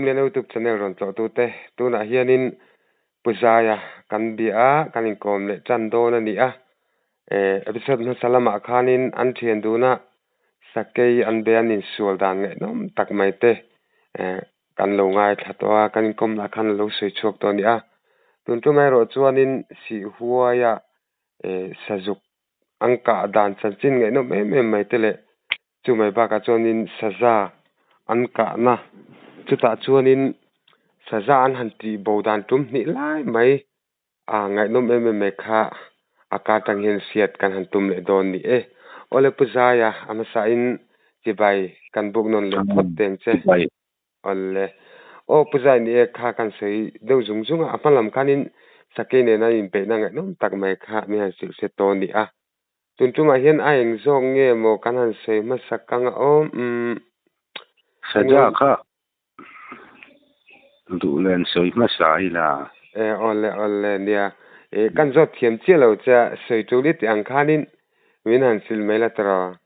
Tumliana youtube channel rawn tlawhtute tunah hianin Pu Zaia kan bia a, kan inkawm leh tan dawn a ni a. Eh episode hmasa lamah khanin an thian duna sakei an be an insual dan ngaihnawm tak mai te eh kan lo ngaithla tawh a, kan inkawm lah khan a lo sawi chhuak tawh a ni a. Tun tum erawh chuanin Sihhuaia eh sazuk an kah dan chanchin ngaihnawm em em mai te leh chu mai bakah chuanin saza an kahna chutah chuanin saza an han tih bo dan tum hnih lai mai a ngaihnawm em em mai kha a kar tang hian hriat kan han tum leh dawn ni e. Awle Pu Zaia a hmasain chibai kan buk nawn leh phawt teng che. Awle. Aw Pu Zai ni e kha kan sawi deuh zung zung a, a hma lam khanin sakei nena inbeihna ngaihnawm tak mai kha min han hrilh hre tawh a ni a. Tun tumah hian a eng zawk nge maw kan han sawi hmasak ang a aw umm. Saja kha duh len sawi hmasa ila. E awle awle nia e kan zawt thiam chiah lo che a sawi tul i tih ang khanin min han hrilh mai la tawh.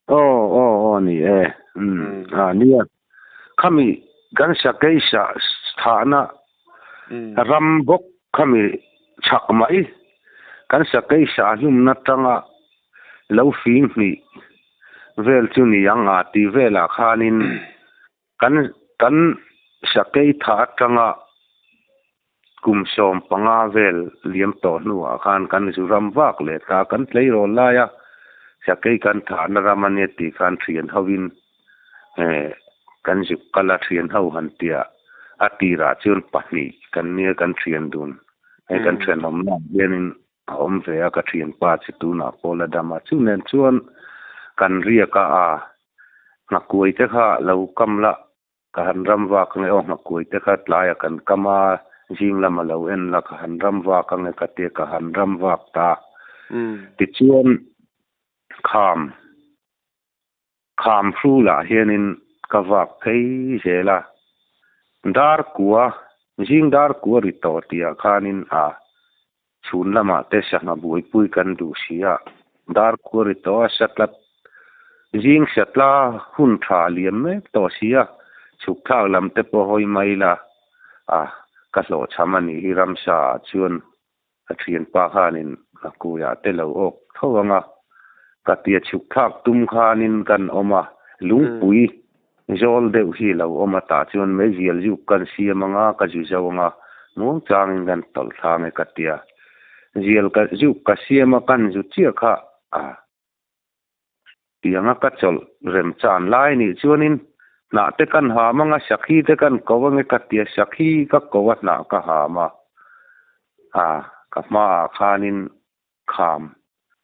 Aw aw aw ni e umm a nia khami kan sakei sa thahna ram bawk khami chhak mai kan sakei sa hlumna tanga lo fing hnih vel chu ni ang a tih velah khanin Kan kan sakei tha atanga kum 15 vel liam tawh hnuah khan kan zu ram vak leh ta. Kan tleirawl laia sakei kan thahna ram a nia tih khan thian hovin kan zuk kal a, thian ho han tia a tirah chuan pahnih kan nia kan thian dun. Hei kan thenawmna ah hianin a awm ve a, ka thianpa chu tunah pawh la dam a. Chu nen chuan kan riak a a Nghakuai te kha lo kam la, ka han ram vak ange aw, nghakuai te kha tlaiah kan kam a, zing lama lo en la, ka han ram vak ange ka tia ka han ram vak ta. Tichuan kham, kham hrulah hianin ka vak phei zel a, dar kua, zing dar kua ri tawh tihah khanin a Chhun lamah te sangha buaipui kan duh si a, dar khua ri tawh a, satla zing satla hun tha a liam mek tawh si a, chhuk thlak lam te pawh hawi mai la, a ka hlawhchham a nih hi ramsa ah chuan ka thianpa khanin a kuiah te lo awk tho ang a, ka tia chhuk thlak tum khanin kan awm a, lungpui zawl deuh hi lo awm a tah chuan meizial zuk kan siam ang a, ka zu zo ang a, muang changin kan tawlh thlang e ka tia. Zial ka zuk ka siam a, kan zu chiah kha a tiang a ka chawlh rem chan lai nih chuanin hnah te kan ham ang a, sakhi te kan ko ang e ka tia, sakhi ka ko a hnah ka ham a, a ka hmaah khanin Kham,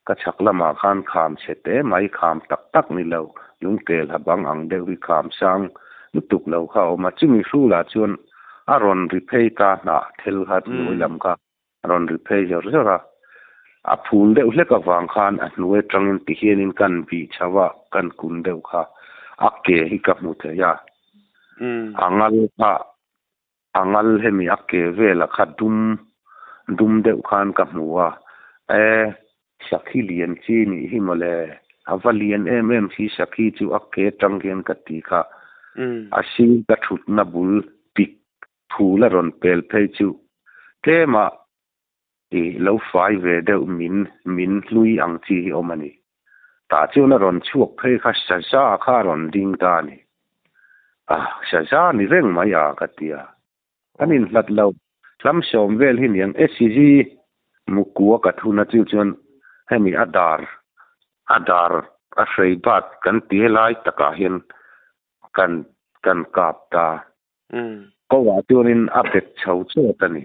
ka chhak lamah khan kham chhe te mai, kham tak tak ni lo, lungkel ha bang ang deuh hi kham sang lutuk lo kha a awm a, chumi hrulah chuan a rawn ri phei ta hnah thel kha hnuai lam kha a rawn ri phei zawr zawr a, a phul deuh hlek avang khan a hnuai atangin ti hianin kan bih chho a, kan kun deuh kha a ke hi ka hmu thei a, a ngal kha A ngal hemi a ke velah kha dum dum deuh khan ka hmu a, e sakhi lian chi nih hi mawle, a va lian em em si sakhi chu a ke atang hian ka ti kha, a sir ka thutna bul pik phul a rawn pel phei chu tlemah i lo fai ve deuh min min hlui ang chi hi awm a ni. Tah chuan a rawn chhuak phei kha saza kha a rawn ding ta a ni. A, saza ni reng mai a ka ti a. Kan inhlat lo, hlam sawm vel hi niang SCG mukua ka thun a chu chuan hemi a dar a dar a hrei bat kan ti helai takah hian kan kan kap ta. Ko ah chuanin a bet chho chawt a ni.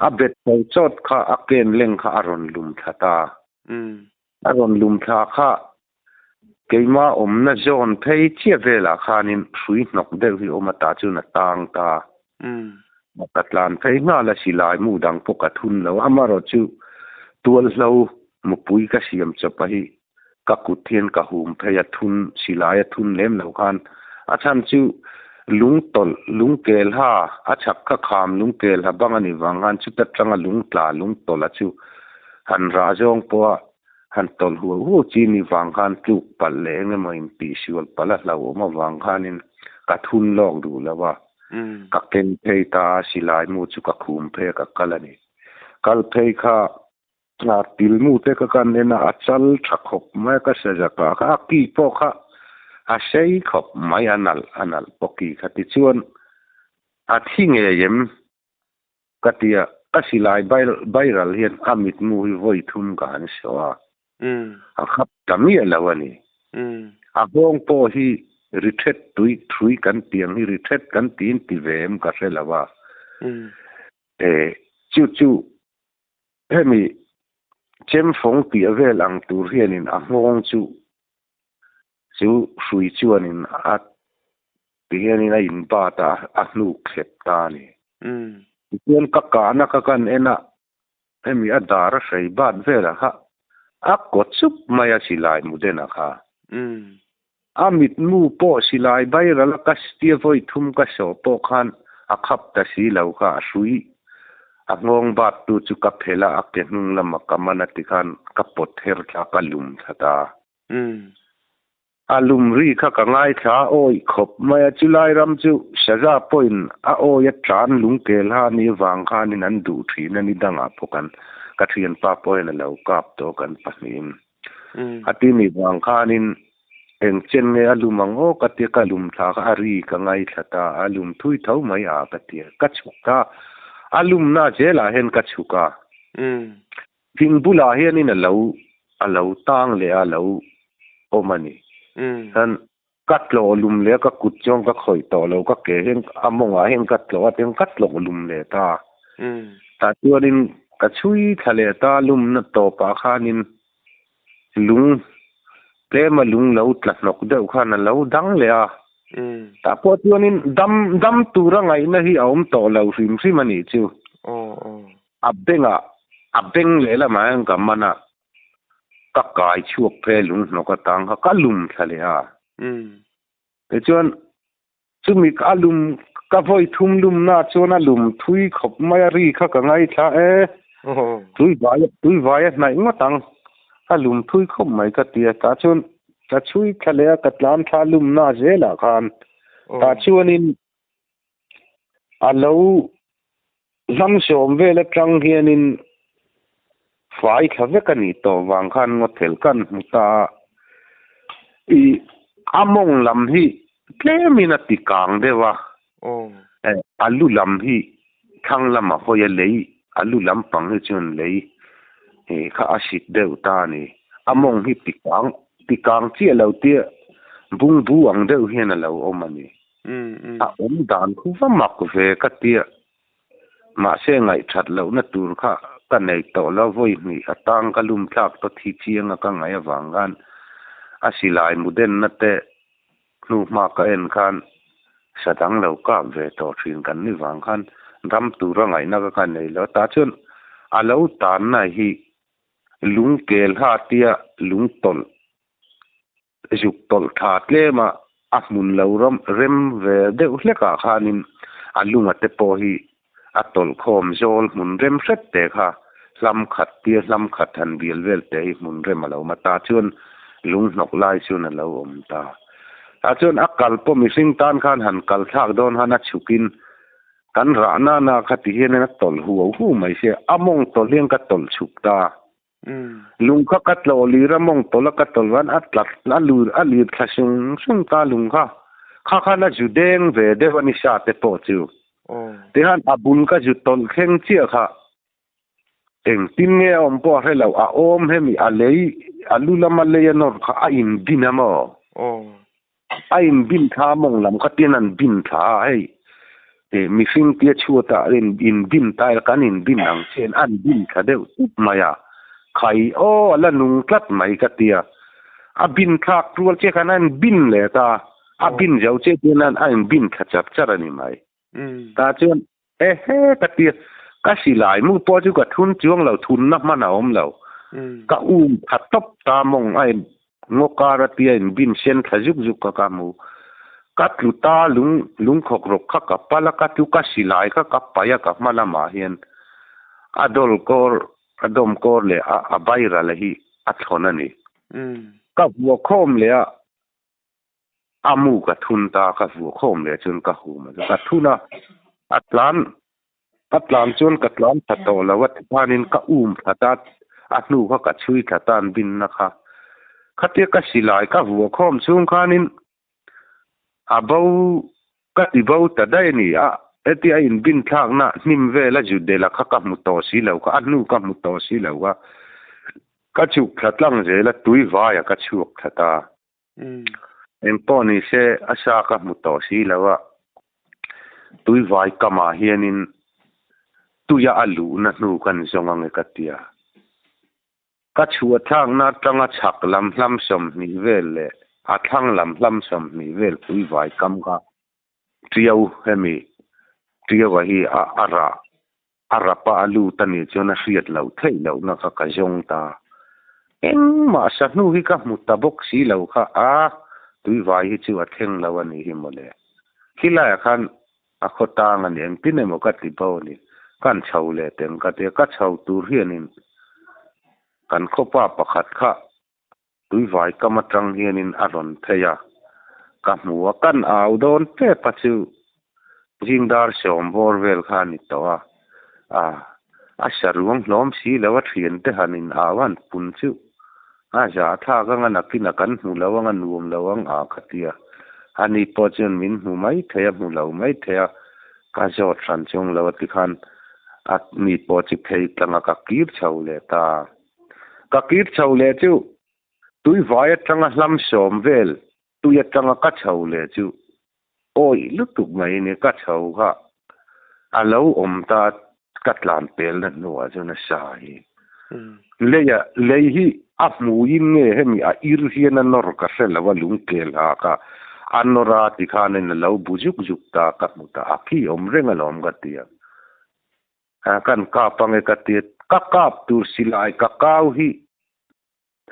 A bet chho chawt kha a ken leng kha a rawn lum thla ta. A rawn lum thla kha keimah awmna zawn phei chiah velah khanin hrui hnawk deuh hi awm a tah chuan a tang ta. Ka tlan phei nghal a silai mu dang pawh ka thun lo. Amaherawh chu tualhlo mupui ka siam chawp a hi ka kut hian ka hum phei a thun silai a thun lem lo khan a chhan chu lung tawlh lung kel ha a chhak kha kham lung kel ha bang a nih vang khan chuta tanga lung tla lung tawlh a chu han rah zawng pawha han tawlh huau huau chi ni vang khan tluk palh leh eng emaw in tih sual palh a hlauhawm avang khanin ka thun lawk duh lo a. Ka keng phei ta a, silai mu chu ka khum phei a ka kal a ni. Kal phei kha til mu te ka kan en a, a chal tha khawp mai a, ka sa zak a, a ki pawh kha a sei khawp mai a nalh a nalh pawh ki kha tichuan a thi ngei em ka ti a, ka silai bairal hian a mitmu hi vawi thum ka han saw a, a khap ta miah lo a ni. A nghawng pawh hi rithet tui thui kan tih ang hi rithet kan tiin ti ve em ka hre lo a, chu chu hemi chemfawng tih vel ang tur hianin a nghawng chu chu hrui chuanin a ti hianin a inbat a, a hnuk thlep ta a ni. Tichuan ka kahna ka kan en a, hemi a dar a hrei bat velah kha a kaw chup mai a silai mudena kha. A mitmu pawh silai bairal a ka tia vawi thum ka sawh pawh khan a khap ta si lo kha a hrui. A nghawng bat tu chu ka phel a, a ke hnung lama ka man a ti khan ka pawt her thla ka lum thla ta. A lum ri kha ka ngaithla a awi khawp mai a, chulai ram chu Saza pawhin a awi a tlan lungkel ha ni vang khanin an duh thin a ni dangah pawh kan ka thianpa pawhin a lo kap tawh kan pahnihin. A ti ni vang khanin eng chen nge a lum ang aw ka tia ka lum thla kha a ri ka ngaithla ta a lum thui tho mai a ka tia ka chhuk ta a lumna zelah hian ka chhuk a thing bulah hianin a lo a lo tang leh a lo awm a ni chuan ka tlawh lum leh a ka kut chuan ka khawih tawh lo ka ke hian a mawngah hian ka tlawh a tiang ka tlawh lum leh ta tah chuanin ka chhui thla leh ta lumna tawpah khanin lung tlema lung lo tla hnawk deuh khan a lo dang leh a tah pawh chuanin dam dam tura ngaihna hi a awm tawh lo hrim hrim a nih chu a bengah a beng leh lamah hian ka man a ka kai chhuak phei lung hnawk atang kha ka lum thla leh a. Tichuan chumi a lum ka vawi thum lumna chuan a lum thui khawp mai a ri kha ka ngaithla e. Tui vai tui vai a hnaih ngawt ang a lum thui khawp mai ka ti a tah chuan ka chhui thla leh a ka tlan thla lumna zelah khan tah chuanin a lo Hnam sawm vel atang hianin fai thla vek a nih tawh vang khan ngawthel kan hmu ta a, i a mawng lam hi tlemin a ti kang deuh a, a lu lam hi thlang lama hawi a lei, a lu lampang hi chuan lei kha a sit deuh ta a ni. A mawng hi ti kang ti kang chiah lo tia bungbu ang deuh hian a lo awm a ni. A awm dan khu va mak ve ka tia. Mahse ngaihthat lohna tur kha ka nei tawh lo vawi hnih atang ka lum thlak tawh thi chianga ka ngaih avang khan a silai mu denna te hnu hma ka en khan sa dang lo kap ve tawh thin kan ni vang khan dam tura ngaihna ka ka nei lo. Tah chuan a lo tanna hi lungkel ha tia lungtawlh Zuk tawlh tha tlem a, a hmun lo ram rem ve deuh hlekah khanin a lunga te pawh hi a tawlh khawm zawl hmun rem hret te kha hlam khat tia hlam khat han bial vel te hi hmun rem a lo awm a, tah chuan lung hnawk lai chuan a lo awm ta. Tah chuan a kal pawh mihring tan khan han kal thlak dawn khan a chhukin kan rah nana kha ti hian a tawlh huau hu mai sia, a mawng tawlh hian ka tawlh chhuk ta. Lung kha ka tlawh lir a mawng tawlh a ka tawlh van a tlat a lir a lir thla sung sung ta lung kha kha khan a zu deng ve deuh a ni sa te pawh chu tihian a bul ka zu tawlh thleng chiah kha engtin nge a awm pawh a hre lo a awm hemi a lei a lu lama lei a nawr kha a in bin a maw a in bin thla mawng lam kha tian an bin thla a hei eh mihring tia chhuat ah in in bin ta ila kan in bin ang chian an bin thla deuh tup mai a khai aw a la nung tlat mai ka tia a bin thlak rual chiah khan a in bin leh ta a bin zo chiah chuan a in bin thla char char a ni mai tah chuan Ehe ka ti a, ka silai mu pawh chu ka thun chuang lo, thunna hman a awm lo. Ka um tha tawp ta mawng a in ngaw kar a tia in bin sen thla zuk zuk kha ka hmu. Ka tlu ta lung lungkhawk rawk kha ka pal a, ka tlu ka silai kha ka paih a ka hma lamah hian a dawl kawr a dawm kawr leh a a bairal hi a thlawn a ni. Ka vuah khawm leh a. A mu ka thun ta ka vuah khawm leh chuan ka hum a ka thun a, a tlan a tlan chuan ka tlan tha tawh lo a tikhanin ka um that a, a hnu kha ka chhui thla tan binna kha. Khatia ka silai ka vuah khawm chhung khanin a bo ka ti bo ta daih a ni a, hetia a inbin thlakna hnim vela Judela kha ka hmu tawh si lo kha, a hnu ka hmu tawh si lo kha, ka chhuk thla tlang zel a, tui vaia ka chhuak thla ta. Eng pawh ni se a sa ka hmu tawh si lo a, tui vai kamah hianin tuia a luhna hnu kan zawng ange ka tia. Ka chhuah thlakna atanga chhak lam hlam 20 vel leh a thlang lam hlam 20 vel tui vai kam kha Tiau hemi Tiaua hi a a rah a rapa a lut a nih chuan a hriat loh theih lohna kha ka zawng ta. Engmah sa hnu hi ka hmu ta bawk si lo kha a, tuivai hi chu a thleng lo a nih hi mawle. Khilaiah khan a khaw tang a ni, engtin emaw ka ti bo a ni. Kan chho leh teng ka tia, ka chho tur hianin kan khawpa pakhat kha Tuivai kam atang hianin a rawn phei a, ka hmu a, kan au dawn tep a chu zingdar sawm bawr vel kha a ni tawh a, a a sa ruang hlawm si lo a thiante han in au han pun chu a za thlak anga nakin a kan hmu lo anga nuam lo ang a ka ti a, ani pawh chuan min hmu mai thei a hmu lo mai thei a, ka zawt hran chung lo a tikhan a mi pawh chu phei tlang a ka kir chho leh ta. Ka kir chho leh chu tui vai atanga hlam sawm vel tui atanga ka chho leh chu awih lutuk mai ni ka chho kha a lo awm ta ka tlan pelna hnuah chuan a sa hi leia lei hi a hmuin nge hemi a ir hian a nawr ka hre lo a lungkel ha kha a nawr a tikhanin a lo bu zuk zuk ta ka hmu ta a khi awm reng alawm ka ti a. A kan kap ange ka ti a, ka kap tur silai ka kau hi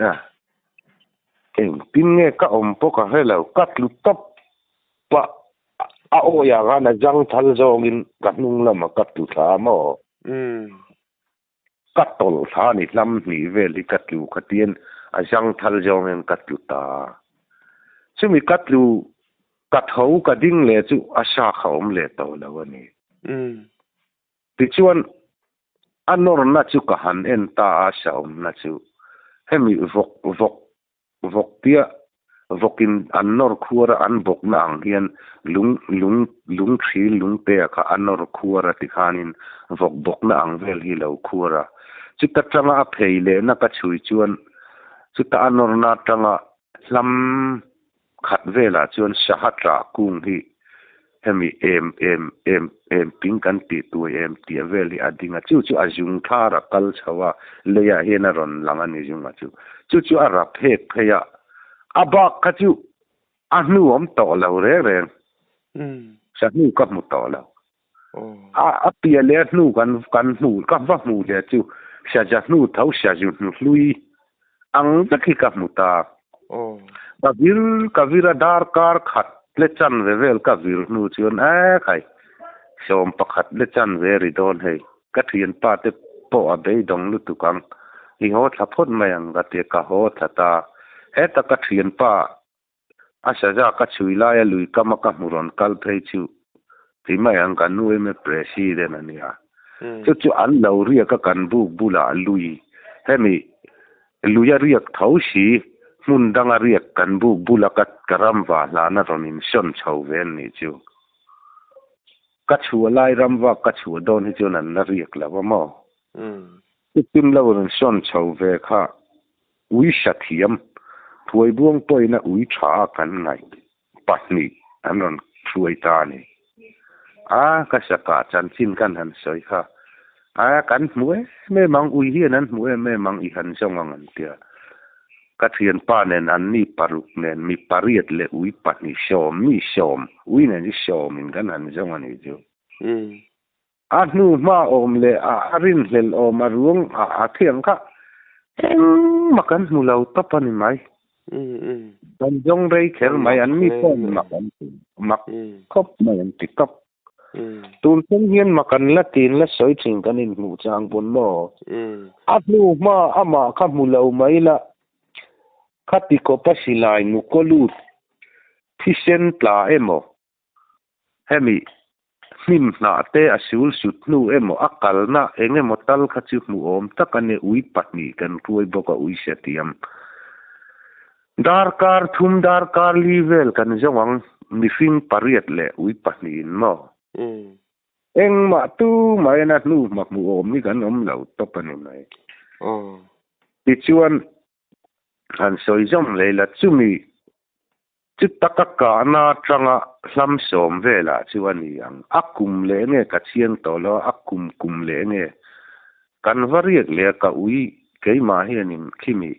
a engtin nge ka awm pawh ka hre lo, ka tlu tawp a, a awi ah khan a jang thal zawngin ka hnung lamah ka tlu thla maw? Ka tawlh thla a ni, hlam hnih vel hi ka tlu khatian a jang thal zawngin ka tlu ta. Chumi ka tlu Ka tho ka ding leh chu a sa kha awm leh tawh lo a ni. Tichuan, a nawrna chu ka han en ta a, sa awmna chu. Hemi vawk, vawk, vawk tia vawkin an nawr khuar a, an bawkna ang hian lung, lung, lung thil lungtea kha a nawr khuar a tikhanin vawk bawkna ang vel hi lo khuar a. Chuta tanga a phei lehna ka chhui chuan chuta a nawrna atanga hlam Khat velah chuan Saha tlah kung hi hemi em em em em ping kan tih tuai em tih vel hi a ding a, chu chu a zung thar a kal chho a, leiah hian a rawn lang a ni zunga chu. Chu chu a rap hek phei a, a bak kha chu a hnu awm tawh lo reng reng, sa hnu ka hmu tawh lo. A a piah leh a hnu kan kan hmu ka va hmu leh chu saza hnu tho sazu hnu hlui ang vek hi ka hmu ta. Ka vir ka vir a darkar khat le chanve vel ka vir hnu chuan e khai 11 le chanve ri dawn hei ka thianpa te pawh a beidawng lutuk ang i haw thla phawt mai ang ka tia ka haw thla ta. Heta ka thianpa A saza ka chhui laia lui kama ka hmu rawn kal phei chu ti mai ang ka nu em e president a nia. Chu chu an lo riak a kan buk bulah lui hemi luia riak tho si hmun danga riak kan buk bula ka ka ram va hlana rawn insawn chho ve an nih chu. Ka chhuah lai ram vak ka chhuah dawn hi chuan an la riak lo a maw? Chutin lo rawn sawn chho ve kha Ui hra thiam, Phuaibuang pawhina ui tha a kan ngaih pahnih an rawn hruai ta a ni. A, ka sakah chanchin kan han sawi kha. A, kan hmu em em ang, ui hian an hmu em em ang, i han zawng ang an tia. Ka thianpa nen an ni paruk nen mi pariat leh ui pahnih 10, mi 10, ui nen hi 10 in kan han zawng a nih chu. A hnu hma awm leh a rinhlelh awm a ruang a thiang kha engmah kan hmu lo tawp a ni mai. Kan zawng rei kher mai, an mi pawh mak an ti, mak khawp mai an ti tawp. Tun thleng hian mak an la tin la sawi thin kan inhmuh chang pawn maw? A hnu hma amah kha hmu lo mai la, khati kawpa silai mu kaw lut. Thisen tla emaw hemi hnim hnah te a sul sut hnu emaw a kalna eng emaw tal kha chu hmuh awm tak a ni ui pahnih kan hruai bawk a ui se tiam. Darkar thum darkar li vel kan zawng ang mihring pariat leh ui pahnihin maw? Engmah tu maina hnu hma hmuh awm hi kan awm lo tawp a ni mai. Tichuan han sawi zawm leh ila chumi chu taka kahna atanga hlam sawm velah chu a ni ang. A kum leh nge ka chiang tawh lo a, a kum kum leh nge kan va riak leh a ka ui keimah hianin khimi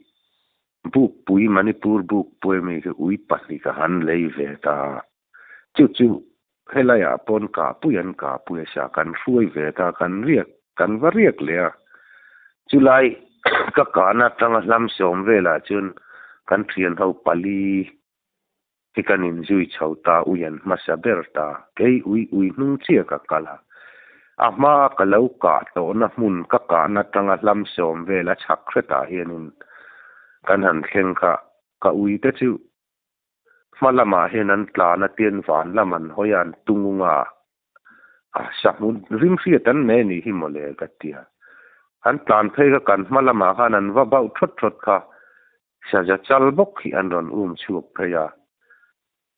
bukpui Manipur bukpui ami khi ui pahnih ka han lei ve ta a. Chu chu helaiah pawn kahpui an kahpui a sa kan hruai ve ta kan riak kan va riak leh a. Chulai ka kahna atanga hlam sawm velah chuan kan thian ho pali hi kan inzui chho ta ui an hmasa ber ta. Kei ui ui hnung chiah ka kal a. A hmaa ka lo kah tawhna hmun ka kahna atanga hlam sawm vel a chhak hretah hianin kan han thleng kha ka ui te chu Hma lamah hian an tlan a tian van lam an hawi a an tungung a, a sahmu rim hriat an nei anih hi mawle ka ti a. An tlan phei kha kan hma lamah khan an va bauh thawt thawt kha saza chal bawk hi an rawn um chhuak phei a.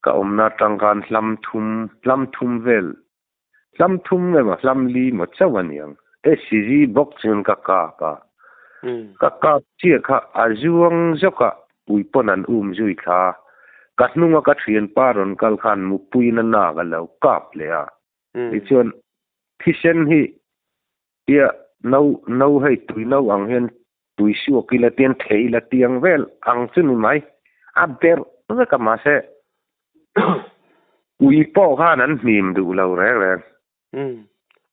Ka awmna atang khan hlam thum hlam thum vel hlam thum emaw hlam li maw chauh a niang. SCG bawk chuan ka kap a, ka kap chiah kha a zuang zawk a, ui pawn an um zui thla a, ka hnunga ka thianpa rawn kal khan mupuiin a nak a lo kap leh a, tichuan thisen hi tia no no hei tui no ang hian tui suak ila tian thei ila tiang vel ang chu ni mai, a berh vek a mahse ui pawh khan an hnim duh lo reng reng.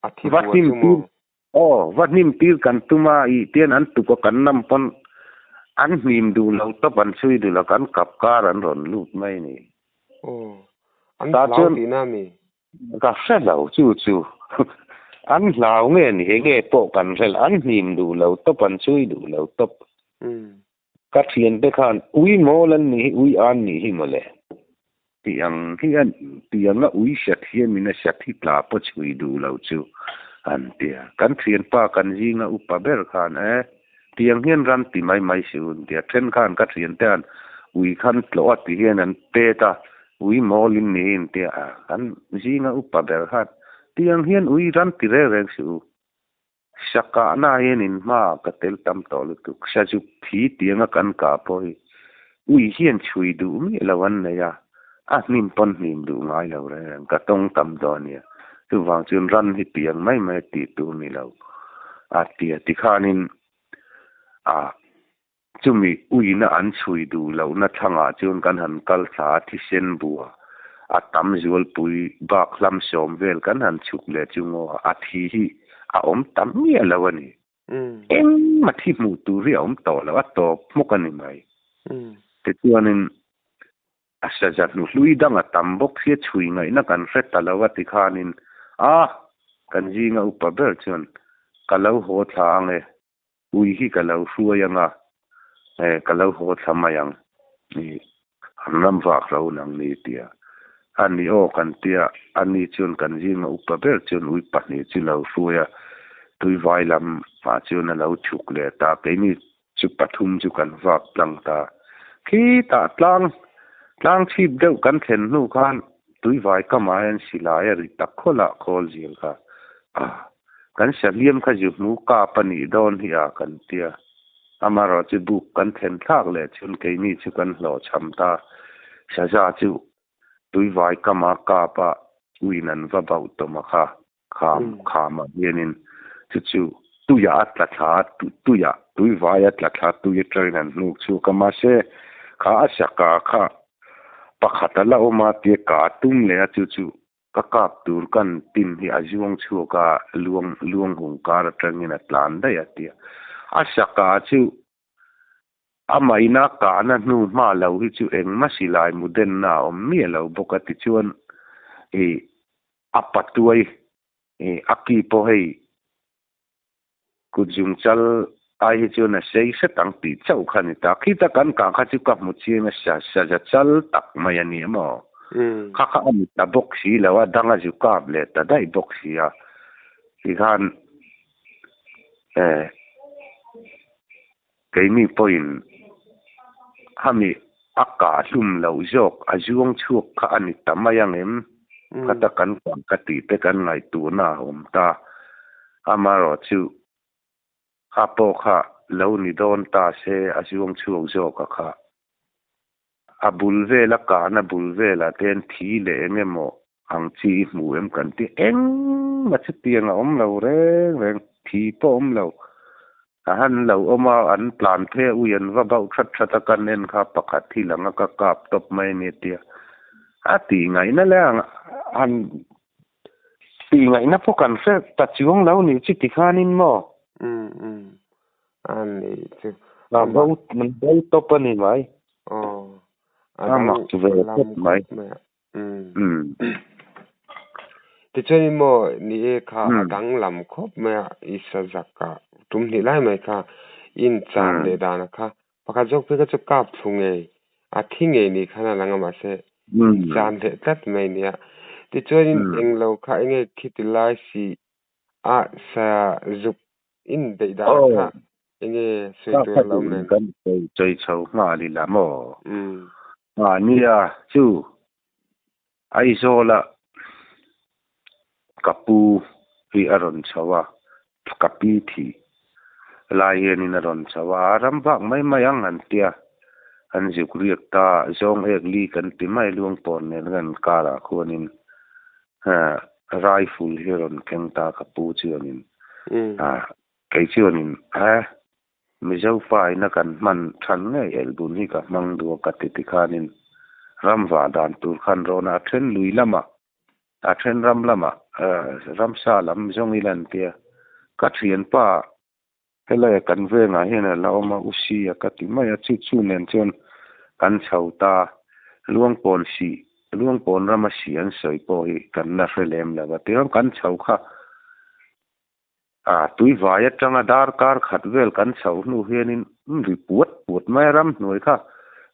A thi bua chu maw? Aw, va hnim tir kan tum a, ih tian an tuk a kan nam pawn an hnim duh lo tawp an chhui duh lo kan kap kar an rawn lut mai ni. Aw, an hlau tihna a mi? Ka hre lo chu chu. An hlau nge ni enge pawh kan hre lo, an hnim duh lo tawp an chhui duh lo tawp. Ka thiante khan ui mawl an nih hi ui an nih hi mawle. Tih ang hi a tih anga ui hriat hiamin a hriat hi tla pawh chhui duh lo chu an ti a. Kan thianpa kan zinga upa ber khan e tiang hian ram ti mai mai si u an ti a. Then khan ka thiante an ui khan tlawh a ti hian an pet a, ui mawl in ni hi an ti a. Kan zinga upa ber khan tiang hian ui ram ti reng reng si u. Sakahna hian in hma ka tel tam tawh lutuk. Sazuk thi tianga kan kah pawh hi ui hian chhui duh miah lo an nei a, a hnim pawn hnim duh ngai lo reng reng. Ka tawng tam dawn a nia. Chuvang chuan ran hi piang mai mai a tih tur ni lo a ti a. Tikhanin a chumi uina an chhui duh lohna thlangah chuan kan han kal thla a, thisen bua a tam zualpui bak hlam sawm vel kan han chhuk leh chu ngaw a, a thi hi a awm tam miah lo a ni. Engmah thi hmuh tur hi a awm tawh lo, a tawp hmawk a ni mai. Tichuanin a saza hnuhlui dang a tam bawk sia chhui ngaihna kan hre ta lo a tikhanin a kan zinga upa ber chuan ka lo haw thla ang e. Ui hi ka lo hruai ang a, eh ka lo haw thla mai ang i an ram vak lo nang ni tia. A ni aw kan tia, a ni chuan kan zinga upa ber chuan ui pahnih chu lo hruai a, tui vai lam ah chuan a lo chhuk leh ta, keini chu pathum chu kan vak tlang ta. Khitah tlang, tlang chhip deuh kan thlen hnu khan tui vai kamah hian silai a ri tak khawlah khawl zel kha a. Kan sahliam kha zu hmu kap a nih dawn hi a kan tia. Amaherawh chu buk kan thlen thlak leh chuan keini chu kan hlawhchham ta. Saza chu tuivai kama kap a uin an va bauh tawm a kha kham kham ah hianin chu chu tuiah a tla thla a, tuiah tuivai a tla thla tui atangin an hnuk chhuak a mahse kha a saka kha pakhat a la awm a tia ka tum leh a chu chu Ka kap tur kan tin hi a zuang chhuak a, luang luang hung kar atangin a tlan daih a tia. A saka chu a maina kahna hnu hma lo hi chu engmah silai mu denna a awm miah lo bawk a tichuan i a patuai i a ki pawh hei Kut zung chal ai hi chuan a sei hret ang tih chauh kha a ni ta. Khita kan kah kha chu ka hmu chiang a, sa saza chal tak mai a ni emaw? Kha kha a ni ta bawk si lo a, dang a zu kap leh ta daih bawk si a. Tikhan eh keini pawhin khami a kah hlum loh zawk a zuang chhuak kha a ni ta mai ang em? Khata kan kah ka tih te kan ngaihtuahna a awm ta. Amaherawh chu kha pawh kha lo ni dawn ta se a zuang chhuak zawk a kha. A bul vela kahna bul velah te hian thi leh eng emaw ang chi i hmu em kan ti engmah chutiang a awm lo reng reng, thi pawh awm lo. A han lo awm a, an tlan phei a, ui an va bauh that that a, kan en kha pakhat hi lang a ka kap tawp mai a ni a tia. A tih ngaihna leh ang han tih ngaihna pawh kan hre ta chuang lo nih chu tikhanin maw? Umm umm a nih chu. A bo an bo tawp a ni mai. Aw a mak ve khawp mai. Umm tichuanin maw ni e kha a danglam khawp mai a i sazak ah tum hnih lai mai kha in chan leh dan a kha pakhat zawk phei kha chu kap thlu ngei a thi ngei ni khan a lang a mahse chan leh tlat mai nia tichuanin englo kha enge khiti lai si a sa zuk in beih dan kha enge sawi tur a lo awm em? Kan sawi chho nghal ila maw? A nia chu Aizawla ka pu hi a rawn chho a, ka pi thih lai hianin a rawn chho a, a ram vak mai mai ang an tia, an zuk riak ta, zawng ek li kan ti mai Luangpawn nen kan karah khuanin rifle hi a rawn keng ta ka pu chuanin, kei chuanin he Mizo pa ina kan hman than ngei elbun hi ka hmang duh a ka ti tikhanin ram vah dan tur khan rawn a then lui lamah a then ram lamah ramsa lam zawng ila an tia ka thianpa helaia kan vengah hian a la awm a u sia ka ti mai a chu chu nen chuan kan chho ta Luangpawn sih Luangpawn rama sih an sawi pawh hi kan la hre lem lo a tichuan kan chho kha A tuivai atanga darkar khat vel kan chhoh hnu hianin ri puat puat mai a ramhnuai kha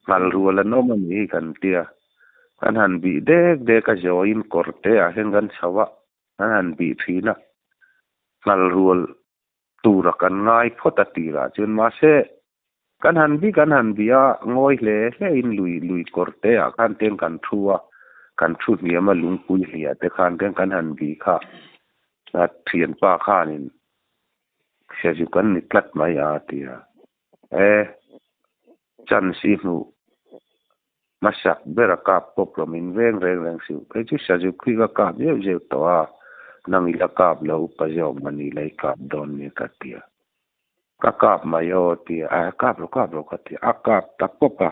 nghal rual an awm a ni hi kan tia. Kan han bih dek dek a zawiin kawr te ah hian kan chho a, kan han bih thin a. Nghal rual tura kan ngai phawt a tirah chuan mahse kan han bih kan han bih a ngawi hle hle in lui lui kawr te ah khan ten kan thu a, kan thu hniam a lungpui hliah te khan ten kan han bih kha. A thianpa khanin hriatzu kan ni tlat mai a ti a, E, chance i hmuh hmasak ber a kap pawp lo min veng reng reng suh, kei chu Sazu khi ka kap zeuh zeuh tawh a, nang i la kap lo upa zawk mah ni la i kap dawn nia ka ti a, ka kap mai aw a ti a, a kap lo kap lo ka ti a, a kap ta pawp a,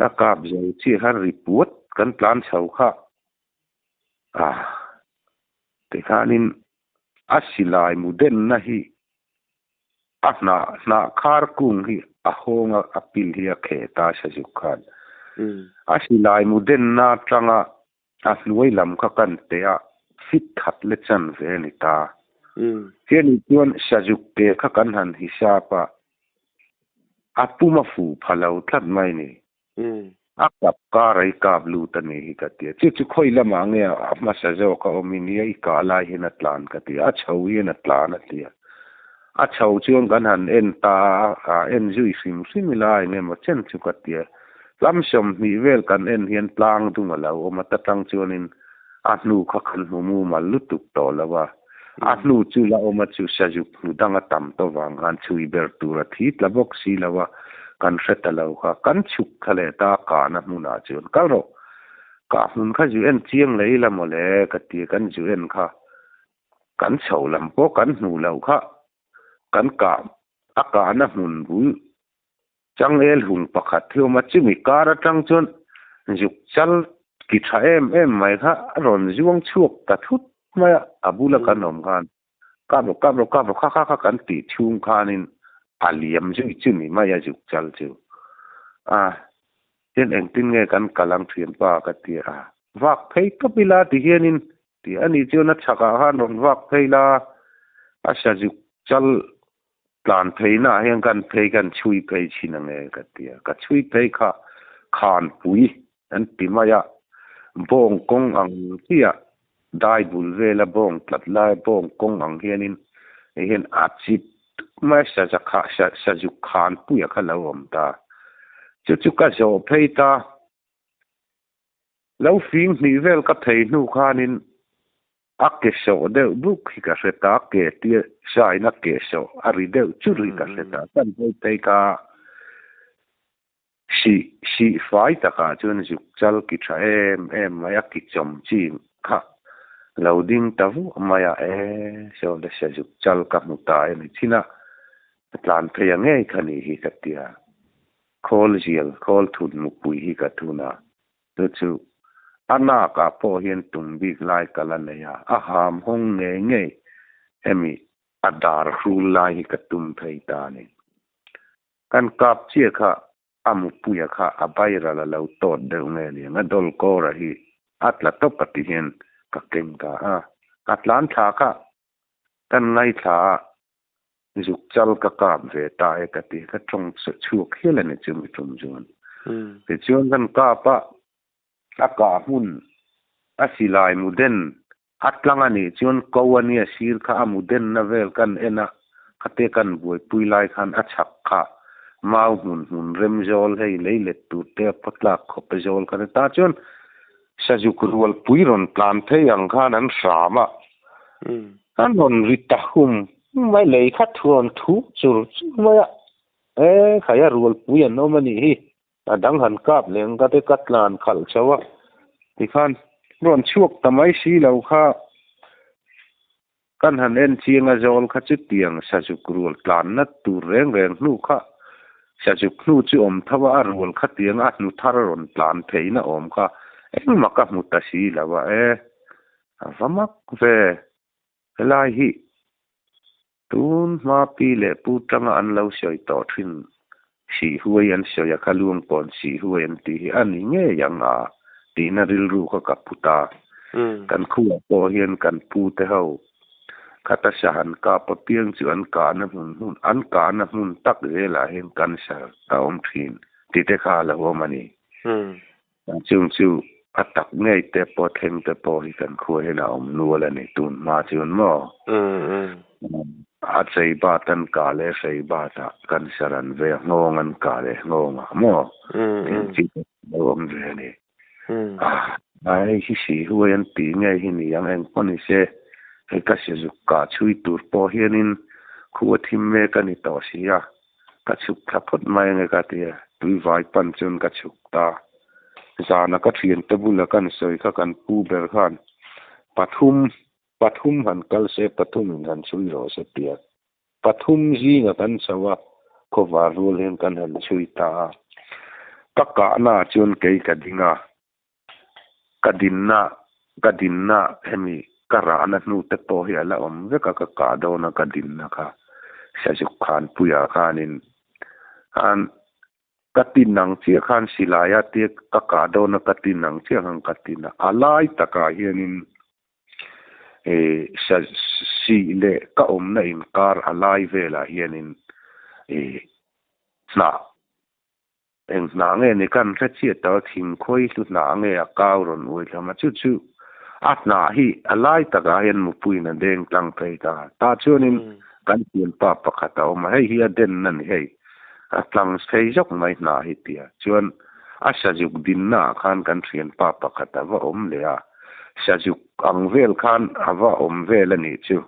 a kap zo chiah khan ri puat kan tlan chho kha. A, tikhanin a silai mu denna hi a hnah hnah khar kung hi a hawng a, a pil hi a kheh ta sa zuk khan. A silai mu denna atanga a hnuai lam kha kan teh a, fit khat le chan ve a ni ta. Hianin chuan sazuk te kha kan han hisap a, a pum a fuh pha lo tlat mai ni. A kap kar a i kap lut a ni hi ka ti a. Chu chu khawi lamah nge a hmasa zawk a awm in nia i kah lai hian a tlan ka ti a. A chho hian a tlan a ti a. A chho chuan kan han en ta a, a en zui hrim hrim ila a eng emaw chen chu ka ti a. Hlam 20 vel kan en hian tlang dung a lo awm a, ta tang chuanin a hnu kha kan hmu mumal lutuk tawh lo a. A hnu chu la awm a chu sazuk hnu dang a tam tawh vang khan chhui ber tur a thi tla bawk si lo a, kan hre ta lo kha. Kan chhuk thla leh ta a kahna hmunah chuan kal rawh. Kah hmun kha zu en chiang leh ila maw le ka ti a, kan zu en kha kan chho lam pawh kan hmuh loh kha kan kah a kahna hmun bul Changel hung pakhat hi awm a, chumi kar atang chuan zuk chal ki tha em em mai kha a rawn zuang chhuak ta thut mai a, a bula kan awm khan kap rawh kap rawh kap rawh kha kha kha kan tih chhung khanin a liam zui chu ni mai a zuk chal chu. A, hian engtin nge kan kal ang thianpa ka ti a, vak phei tawp ila ti hianin ti a nih chuan a chhakah khan rawn vak phei la, a sa zuk chal Tlan pheiнаah hian kan phei kan chhui phei thin ang e ka ti a, ka chhui phei kha khanpui an ti mai a, Bawng kawng ang chiah dai bul vela bawng tlat lai bawng kawng ang hianin hei hian a chip mai a sa kha sa sazuk khan puia kha lo awm ta. Chu chu ka zawh phei ta. Lo fing hnih vel ka phei hnu khanin a ke sawh deuh buk hi ka hre ta, ke tia sain a ke sawh a ri deuh chur hi ka hre ta. Kan hawi phei kha sih sih fai takah chuan zuk chal ki tha em em mai a, ki chawm chi kha lo ding ta vuah mai a, e saw le sa zuk chal ka hmu ta e ni chin a, ka tlan phei a ngei kha ni hi ka tia. Khawl zial, khawl thun mupui hi ka thun a, chu chu a nakah pawh hian tum bik lai ka la nei a, a ham hawng ngei ngei hemi a dar hrul lai hi ka tum phei ta a ni. Kan kap chiah kha a mupuia kha a bairal a lo tawt deuh nge niang a dawl kawra hi a tla tawp a ti hian ka keng ta a, ka tlan thla kha kan ngaithla a, Zuk chal ka kap ve ta e ka ti, ka tawng chhuak hial a ni chu mi tum chuan. Tichuan kan kap a, a kah hmun a silai mu den a tlang a nih chuan ko a nia sir kha a mu denna vel kan en a, khate kan buaipui lai khan a chhak kha mau hmun hmun rem zawl hei lei let tur te a phaw tlak khawp a zawl kha ni ta chuan sazuk rual pui rawn tlan phei ang khan an hram a, an rawn ri ta hum Mai lei kha thuam thu chur chur mai a, e khaia rualpui an awm a nih hi, a dang han kap leh ang ka te ka tlan khalh chho a, tikhan rawn chhuak ta mai si lo kha kan han en chiang a zawl kha chutiang sazuk rual tlanna tur reng reng hnu kha sazuk hnu chu awm tho a, a rual khatiang a hnu thar rawn tlan theihna awm kha engmah ka hmu ta si lo a, e a va mak ve. Helai hi tun hma pi leh pu tanga an lo sawi tawh thin sihhuai an sawi a kha luang pawn sihhuai an tih hi a ni ngei ang a tihna rilru kha ka pu ta. Kan khuah pawh hian kan pu te ho khata sahan kap apiang chu an kahna hmun hmun an kahna hmun tak zelah hian cancer a awm thin tih te kha a lo awm a ni. Chung chu a tak ngei te pawh thleng te pawh hi kan khua hian a awm nual a ni tun hma chuan maw? A chei bat an kah leh hrei bat ah cancer an ve a, nghawng an kah leh nghawng ah maw? Eng chi te pawh a lo awm ve a ni. Hei hi si huai an tih ngei hi ni ang eng pawh ni se hei ka sezuk kah chhui tur pawh hianin khua thim mek a ni tawh si a. Ka chhuk thla phawt mai ange ka ti a, tui vai pan chuan ka chhuk ta. Zana ka thiante bula kan sawi kha kan pu ber khan pathum pathum han kal se pathum in han chhui rawh se tia pathum zinga kan chho a, khawvar rual hian kan han chhui ta a. Ka kahna ah chuan kei ka ding a, ka dinna ka dinna hemi ka rahna hnu te pawh hi a la awm vek a ka kah dawn a ka dinna kha Sazuk Khanpuia khanin khan ka tin ang chiah khan silai a tia ka kah dawn a ka tin ang chiah khan ka tin a a lai takah hianin eh sa sih leh ka awmna inkar a lai velah hianin eh hnah Eng hna nge ni kan hre chiah ta thingkhawi hlu hna nge a kau rawn uai thlam a, chu chu a hna hi a lai takah hian mupuiin a deng tlang phei ta. Tah chuanin kan thianpa pakhat a awm a, hei hi a denna ni hei, a tlang phei zawk mai hna hi tia. Chuan a sazuk dinna ah khan kan thianpa pakhat a va awm leh a, sazuk ang vel khan a va awm vel a nih chu.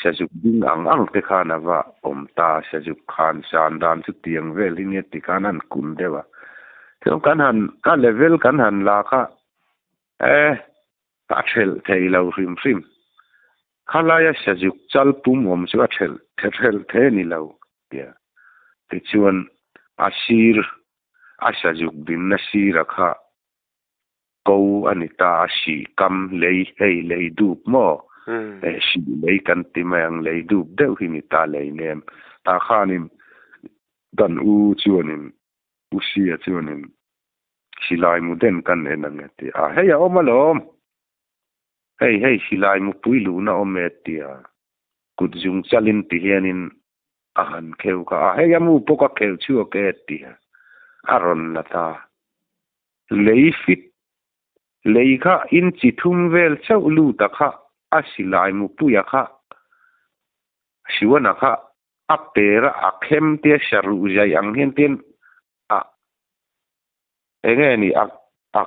Sazuk ding ang ang te khan a va awm ta, Sazuk khan san dan chu tiang vel hi nia ti khan an kun deuh a. Chuan kan han, a level kan han la kha e, a thelh thei lo hrim hrim. Khalaia Sazuk chal pum awm chu a thelh thelh the ni lo tia. Tichuan a sir, a Sazuk dinna sira kha Ko a ni ta a, sih kam lei hei lei dup maw? Eh sih lei kan ti mai ang, lei dup deuh hi ni ta lei nem. Tah khanin kan u chuanin, u Sia chuanin silai mu den kan en ang e ti a, hei a awm alawm, hei hei silai mu pui luhna awm e ti a, kut zung chalin ti hianin a han kheu kha a, hei a mu pawh ka kheuh chhuak e ti a, a rawn la ta. Lei fit Lei kha inchi thum vel chauh lut a kha a silai mupuia kha Siwana kha a per a a khem te a saruh zai ang hian ten a enge ni a a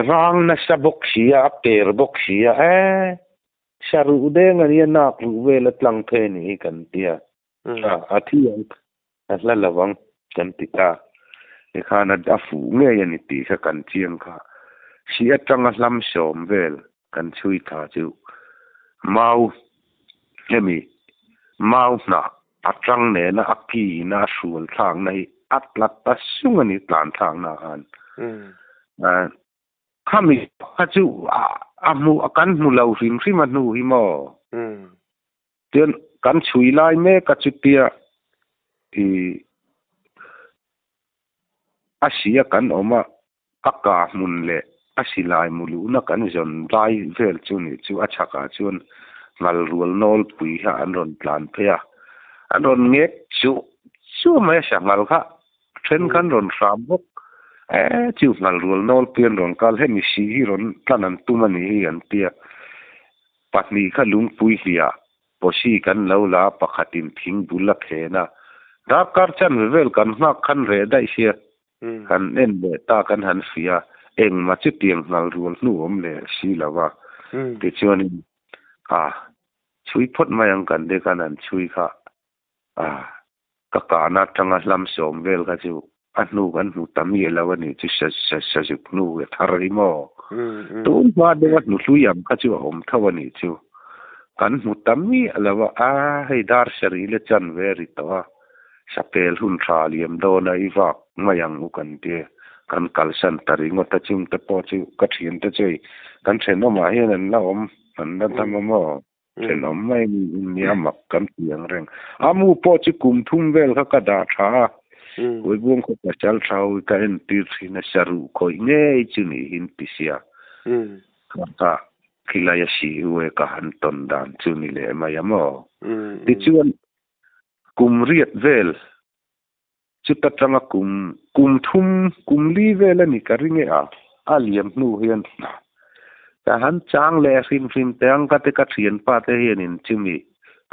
rang nasa bawk sia a per bawk sia e saruh deng ania nak luh vel a tlang phei a nih hi kan tia a a thi ang a hla lo ang kan ti ta tikhan a fuh ngei a ni tih kha kan chiang kha si atanga hlam sawm vel kan chhui tha chu mau hemi mau hnah a tang nena a ki ina a hrual thlakna hi a tla ta sung a ni tlan thlakna ah khan khami kha chu a hmu kan hmu lo hrim hrim a hnu hi maw. Chuan kan chhui lai mek a chutia i a sia kan awm a, a ka hmun leh a silai mu luhna kan zawn lai vel chu nih chu a chhakah chuan ngal rual nawlpui kha an rawn tlan phei a, an rawn ngek chuh chuh mai a sanghal kha then khan rawn hram bawk. E chu ngal rual nawlpui an rawn kal hemi si hi rawn tlan an tum a nih hi an tia. Pahnih kha lungpui hliah pawsi kan lo la a, pakhatin thing bul a phen a. Darkar chanve vel kan nghak khan reh daih sia, han en leh ta kan han hria a, engmah chutiang nghal rual hnu awm leh si lo va. Tichuanin, a, chhui phawt mai ang kan te khan han chhui kha A, ka kahna atanga hlam sawm vel kha chu a hnu kan hmu ta miah lo a nih chu sa sa sa zuk hnu a thar hi maw? Tun hma deuha hnu hlui ang kha chu a awm tho a nih chu. Kan hmu ta miah lo a, a hei dar sarih le chan ve a ri tawh a, sapel hun tha liam dawn a i vak mai ang u kan tia kan kalsan ta ringawt a chungte pawh chu ka thiante chu hei kan thenawmah hian an la awm an la dam a maw? Thenawm mai nia mak kan ti ang reng. A mu pawh chu kum thum vel kha ka dah tha a, Huibuang khaw pasal tha ho hi ka entir thin a, saruh khawih ngei chu niin ti sia. Kha kha khilai a si u e ka han tawn dan chu ni leh mai a maw. Tichuan kum riat vel chuta tanga kum kum thum kum li vel a ni ka ring e a, a liam hnu hian ka han chang leh hrim hrim teh ang ka ti ka thianpa te hianin chumi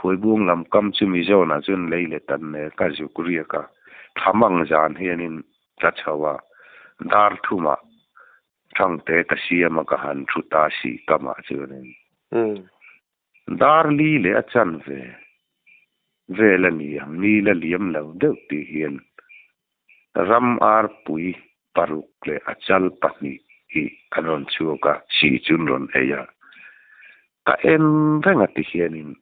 Phuaibuang lam kam chumi zawnah chuan lei leh tan nen ka zuk riak a, thlamang zan hianin ka chho a, dar thumah thangte ka siam a ka han thu ta si kamah chuanin. Dar li leh a chanve vel a ni ang, ni la liam lo deuh tih hian ram arpui paruk leh a chal pahnih hi an rawn chhuak a, si chu an rawn ei a. Ka en reng a ti hianin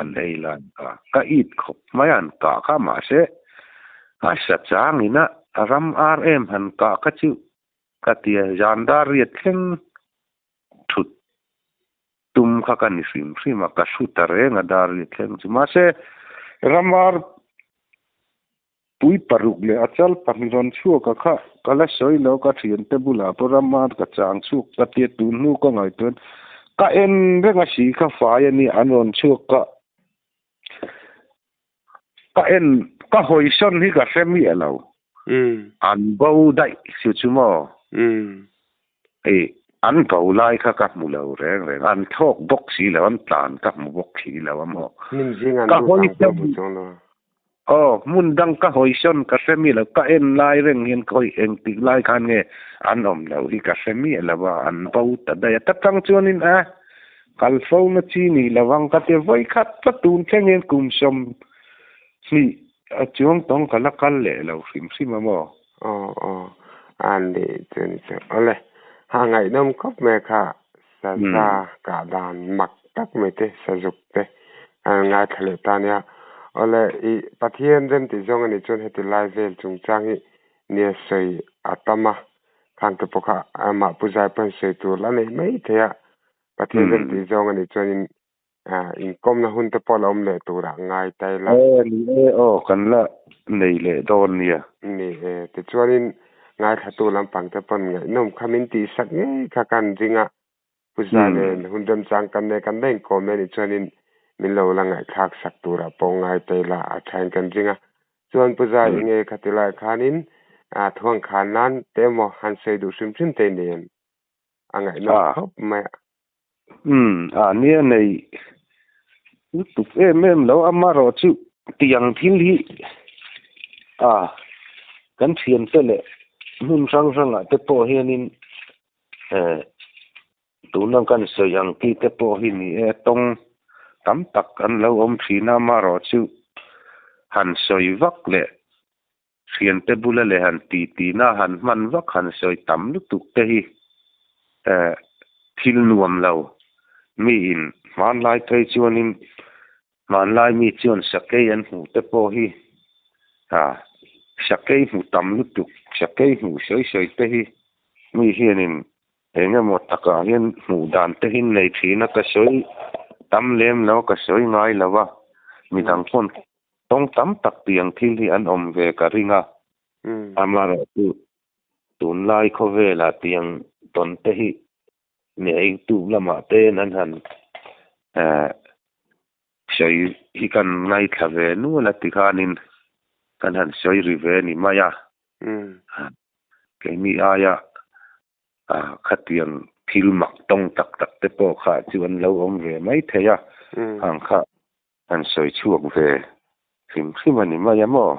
an ei lai kha ka it khawp mai a, an kah kha mahse a sa changin a ram ar em han kah kha chu ka ti a, zan dar riat thleng thut tum kha ka ni hrim hrim a, ka hru ta reng a dar ri thleng chu. Mahse, ramar pui paruk leh a chal pahnih rawn chhuak a kha ka la sawi lo, ka thiante bulah pawh ramar ka chang chhuak ka tia tun hnu ka ngaihtuah ka en reng a si kha fai a nia an rawn chhuak ka ka en ka hawi sawn hi ka hre miah lo an bo daih chu chu maw i an bo lai kha ka hmu lo reng reng an thlawk bawk si lo an tlan ka hmu bawk si lo a maw ka hawi sawn aw hmun dang ka hawi sawn ka hre miah lo ka en lai reng hian ka hawi engtik lai khan nge an awm lo hi ka hre miah lo a an bo ta daih a ta tang chuanin a Kal fo na chi ni lo ang ka ti vawi khat tlat tun thleng hian kum 20 a chuang tawng ka la kal leh lo hrim hrim a maw? Aw aw a ni chu ni chu awle ha ngaihnawm khawp mai kha saza kah dan mak tak mai te sazuk te a ngaithla leh ta nia awle i Pathian rem tih zawng a nih chuan heti lai vel chungchang hi nia sawi a tam a khang te pawh kha amah Pu Zai pawn sawi tur la nei mai thei a Pathian rem tih zawng a nih chuanin inkawmna hun te pawh la awm leh turah ngai ta ila. Aw ni e aw kan la nei leh dawn nia. Ni e tichuanin ngaithlatu lampang te pawn ngaihnawm kha min tihsak ngei kha kan ring a, Pu Zai nen hun remchang kan nei kan la inkawm e a nih chuanin min lo la ngaihthlak sak turah pawh ngai ta ila a thain kan ring a. Chuan Pu Zai i nge kha ti lai khanin thuang khan nan te emaw han sawi duh hrim hrim te i nei em? A ngaihnawm khawp mai a. Umm a nia nei lutuk em em lo amarawh chu tiang thil hi a kan thiante leh hmun hrang hrangah te pawh hianin eh tuna kan sawi ang tih te pawh hi ni e tawng tam tak an lo awm thin a amarawh chu han sawi vak leh Thiante bula leh han ti tina han hman vak han sawi tam lutuk te hi eh thil nuam lo. Mi in hmanlai phei chuanin hmanlai mi chuan sakei an hmuh te pawh hi ah sakei hmu tam lutuk sakei hmuh sawi sawi te hi mi hianin eng emaw takah hian hmuh dan te hi nei thin a ka sawi tam lem lo ka sawi ngai lo a midang pawn Tawng tam tak tiang thil hi an awm ve ka ring a, amaherawhchu tunlai khawvelah tiang tawn te hi mi eitu lamah ten an han sawi hi kan ngaithla ve nual a tikhanin kan han sawi ri ve ni mai a, keini aia khatiang thil mak tawng tak tak te pawh kha chu an lo awm ve mai thei a, hang kha Han sawi chhuak ve hrim hrim a ni mai a maw?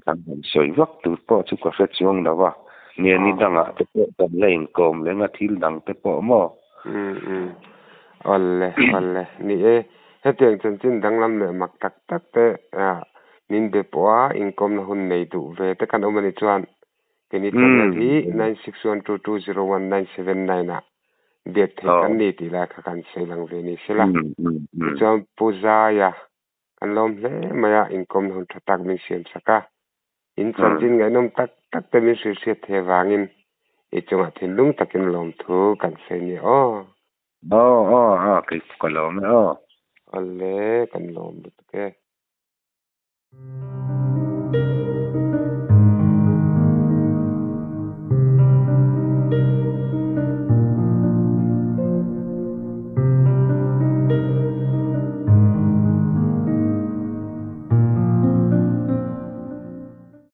Kan han sawi vak tur pawh chu ka hre chuang lo a, nge ni dangah te pawh kan la inkawm leng a thil dang te pawh maw? Awle awle ni e, hetiang chanchin danglam leh mak tak tak te min be pawh a inkawmna hun nei duh ve te kan awm a nih chuan Keni channel hi 9612201979 ah biak theih kan ni tih lai kha kan sawi lang ve ni sela. Tichuan Pu Zaia kan lawm hle mai a, inkawmna hun tha tak min siam sak a. In chanchin ngaihnawm tak tak te min hrilhhriat thei avangin i chungah thinlung takin lawmthu kan sawi nia aw. Aw aw aw kei ka lawm e aw. Awle kan lawm lutuk e.